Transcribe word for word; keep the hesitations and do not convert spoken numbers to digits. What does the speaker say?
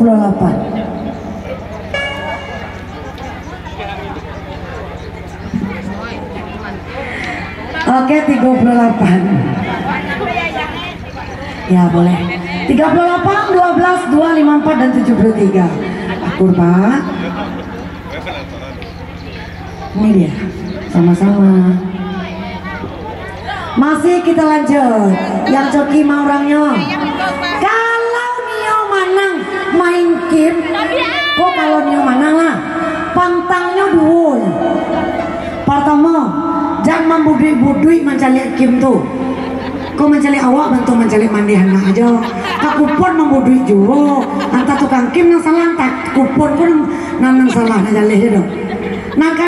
puluh delapan. Oke, tiga puluh delapan. Ya, boleh. Tiga puluh delapan, dua belas, dua, lima, empat, dan tujuh puluh tiga. Akur, Pak. Ini dia. Sama-sama. Masih kita lanjut. Yang coki mah orangnyo. Kalau nio manang main kim, ko kalau nio manang lah, pantangnyo duo. Partamo, jan mambuduik-buduik mancaliak kim tu. Ko mancaliak awak bantuak mancaliak mandiang anak ajo. Ka kupon mambuduik juo, antah tukang kim nan salah, antah kupon pun nan, nan salah, nan jaleh je tu. Nah,